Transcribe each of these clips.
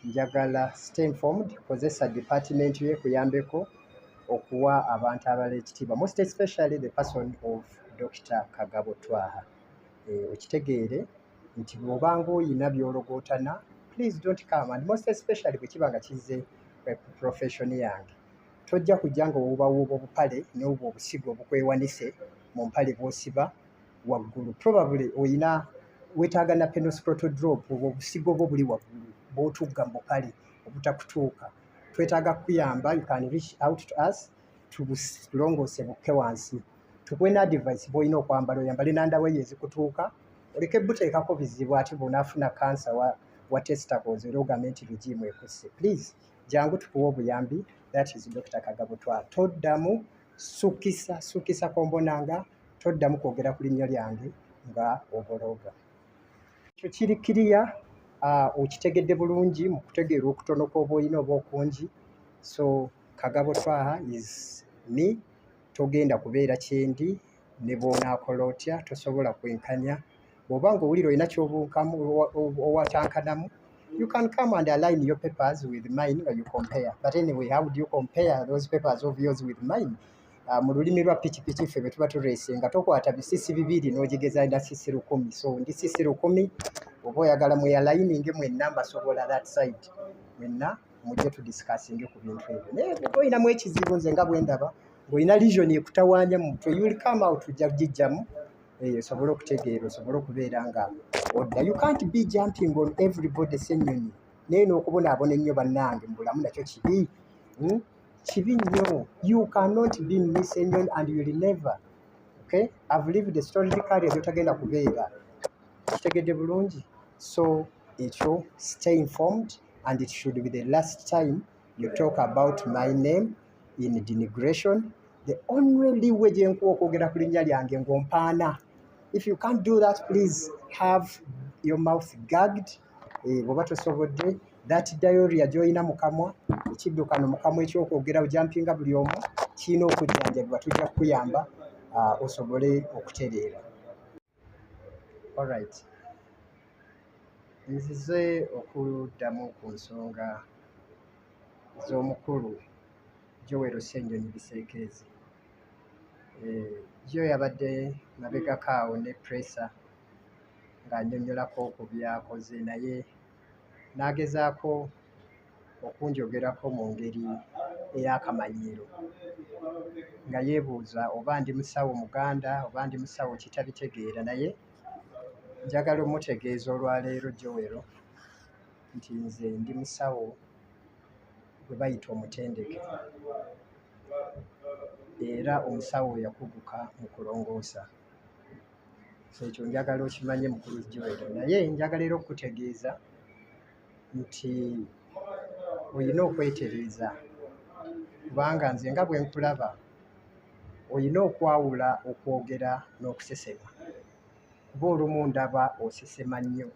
Njagala stay informed, kozesa department ye kuyambeko okuwa abantu abalala ekitiibwa, most especially the person of Dr. Kagabo Twaha. Okitegeere nti bw'obanga oyina by'ologootana, please don't come, and most especially bwe kiba nga kizze ku profession yange. Tojja kujja nga owuubawuuba obupale n'obwo obusigo obukwewanise mu mpale bw'osiba waggulu. Probably oyina weetaaga na penoscrotal drop, obwo obusigo bwo buli waggulu bw'otugga mu bupale obutakutuuka. Twetaaga kukuyamba. You can reach out to us, tulongoose bukke wansi, tukuwe ne advice bw'olina okwambala, oyambale ne underwear ezikutuuka, oleke buteekako bizibu ate bw'onaafuna kansa wa testicles era ogambe nti regime ekusse. Please jangu tukuwe obuyambi. That is Dr. Kagabo Twaha. Toddamu sukisa sukisa kombonanga, toddamu kwogera ku linnya lyange nga obologa. Ekyo kiri kiriya, okitegedde bulungi mu kutegeera okutono kw'oba olina oba okungi. So Kagabo Twaha is me. Togenda kubeera kyendi ne bw'onaakola otya, tosobola kwenkanya. Bw'oba ng'owulira olina ky'obuukamu owatankanamu, you can come and align your papers with mine nga you compare. But anyway, how would you compare those papers of yours with mine? Mu lulimi lwa pikipiki ffe bwe tuba tureesinga, tokwata bisisi bibiri n'ogigeza na sisi 1000. So ndi sisi 1000. Oba oyagala mweyaligninge mwenna, mbasobola that side, mwenna mujje tudiscussinge ku bintu ebyo. Naye bw'oba olinamu ekizibu, nze nga bwe ndaba ng'olina lesion ekutawaanya mu mutwe, you will come out, ojja kugijjamu osobole okutegeera, osobole okubeera nga odda. You can't be jumping on everybody. Ssennyonyi, naye n'okubonaabona ennyo bannange mu bulamu nakyo kibi, Kibi nnyo. You cannot be me, Ssennyonyi, and you will never. Okay, I've lived a storied career gy'otagenda kubeera. Kitegedde bulungi. So ekyo, stay informed, and it should be the last time you talk about my name in denigration. The only leeway gye nkuwa okwogera ku linnya lyange ng'ompaana. If you can't do that, please have your mouth gagged. Bw'oba tosobodde, that diarrhea gy'olina mu kamwa, ekiddukano mu kamwa ekyokwogera ojumpinga buli omu, kirina okujjanjabibwa. Tujja kukuyamba osobole okutereera. Alright, nzize okuddamu ku nsonga z'omukulu Joel Ssennyonyi Biseekeezi. Yo yabadde mabegako awo ne Pressa ng'annyonnyolako ku by'akoze, naye n'agezaako okunjogerako mu ngeri ey'akamanyiiro nga yeebuuza oba ndi musawo Muganda oba ndi musawo kitabitegeera. Naye njagala omutegeeza olwaleero, Joel, nti nze ndi musawo gwe bayita omutendeke era omusawo yakuguka mu kulongoosa. So ekyo njagala okimanye, mukulu Joel. Naye njagala era okukutegeeza nti olina okwetereeza, kubanga nze nga bwe nkulaba olina okwawula okwogera n'okusesema, kuba olumu ndaba osesema nnyo.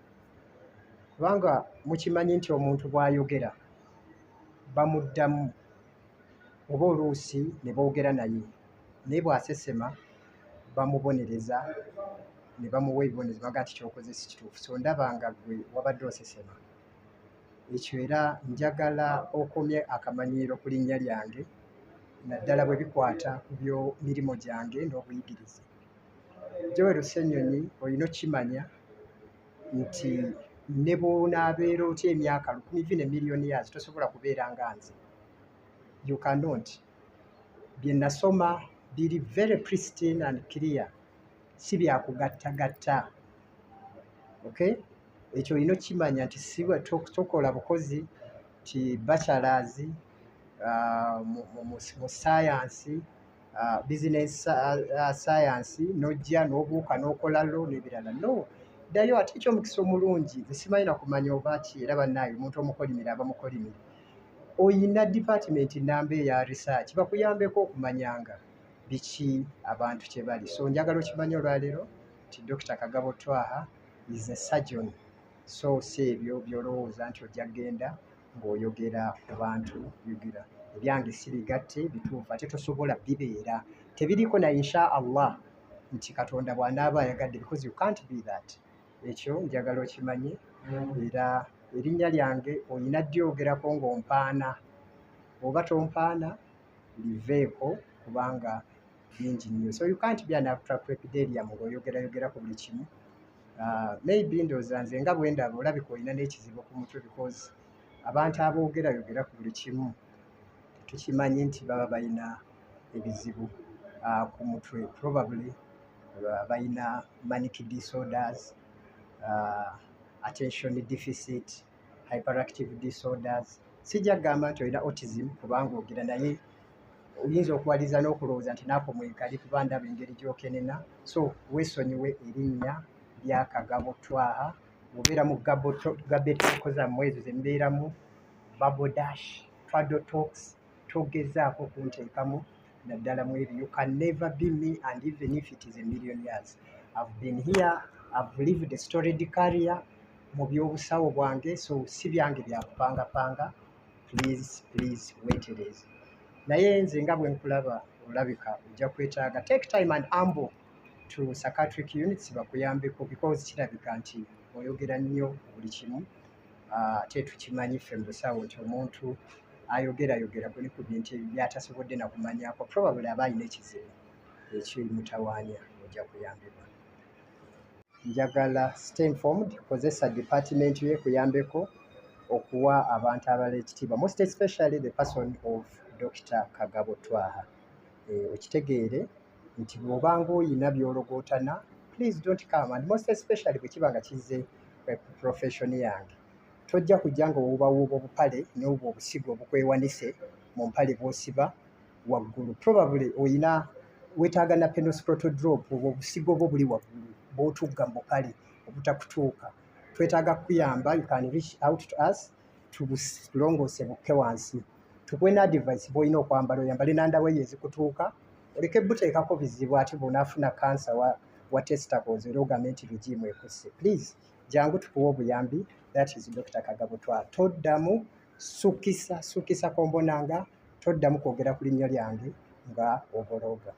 Kubanga mukimanyi nti omuntu bw'ayogera bamuddamu oba oluusi ne boogera naye, naye bw'asesema bamubonereza ne bamuwa ebibonerezo, baga nti ky'okoze si kituufu. So ndaba nga ggwe wabadde osesema. Ekyo era njagala okomye akamanyiiro ku linnya lyange, naddala bwe bikwata ku byo mirimu gyange n'obuyigirize. Joel Ssennyonyi, olina okkimanya nti ne bw'onaabeera otya emyaka 1000, even a million years, tosobola kubeera nga nze. You cannot. Bye nasoma biri very pristine and clear, si byakugattagatta. Okay, ekyo olina okkimanya nti si tokola bukozi ti bachelors mu science, business science, n'ojja n'obuuka n'okola law n'ebirala. No ddayo. Ate ekyomukisa omulungi, nze simanyi nakumanya oba ki, era bannaaye omuntu omukolimire aba mukolimire. Oyina department namba eya research bakuyambeko okumanyanga biki abantu kye bali. So njagala okimanye olwaleero nti Dr. Kagabo Twaha is a surgeon, so si ebyo by'olowooza nti ojja kgenda ng'oyogera ku bantu. Yogera ebyange si bigatte bituufu, ate tosobola bibeera tebiriiko na insha Allah nti Katonda bw'anaaba ayagadde, because you can't be that. Ekyo njagala okimanye era. Erinnya lyange olina ddyogerako ng'ompaana, oba tompaana liveeko kubanga bingi nnyo. So you can't be an ultracrepidarian ng'oyogerayogera ku buli kimu. Maybe ndowooza nze nga bwe ndaba olabika olina n'ekizibu ku mutwe, because abantu aboogerayogera ku buli kimu tukimanyi nti baba balina ebizibu ku mutwe. Probably balina manic disorders, attention deficit hyperactive disorders. Sijja kugamba nti olina autism kubanga ogira, naye oyinza okuwaliriza n'okulowooza nti naako mwekali kuba ndaba engeri gy'okenena. So weesonyiwe erinnya lya Kagabo Twaha. Obeera mu gabetoko zammwe ezo ze mbeeramu, bubble dash, twaddle talks, togezaako kunteekamu naddala mu ebyo. You can never be me, and even if it is a million years. I've been here, I've lived a storied career mu by'obusawo bwange, so si byange byakupangapanga. Please, please, weetereeze. Naye nze nga bwe nkulaba, olabika ojja kwetaaga take time and amble to psychiatric units bakuyambeko, because kirabika nti oyogera nnyo buli kimu. Ate tukimanyi ffe mu busawo nti omuntu ayogerayogera kuli ku bintu byatasobodde nakumanyako probably aba alina ekizibu ekimutawaanya. Ojja kuyambibwa. Njagala stay informed, kozesa department ye kuyambeko okuwa abantu abalala ekitiibwa, most especially the person of Dr. Kagabo Twaha. Okitegeere nti bw'obanga oyina by'ologootana, please don't come, and most especially bwe kiba nga kizze ku profession yange. Tojja kujja nga owuubawuuba obupale n'obwo obusigo obukwewanise mu mpale bw'osiba waggulu. Probably oyina weetaaga na penoscrotal drop, obwo obusigo bwo buli waggulu bw'otugga mu bupale obutakutuuka. Twetaaga kukuyamba. You can reach out to us, tubulongoose bukke wansi, tukuwe ne advice bw'olina okwambala, oyambale n'underwear ezikutuuka, oleke buteekako bizibu ate bw'onaafuna kansa wa testicles era ogambe nti regime ekusse. Please, jangu tukuwe obuyambi. That is Dr. Kagabo Twaha. Toddamu sukisa sukisa kombonanga, toddamu kwogera ku linnya lyange nga obolooga.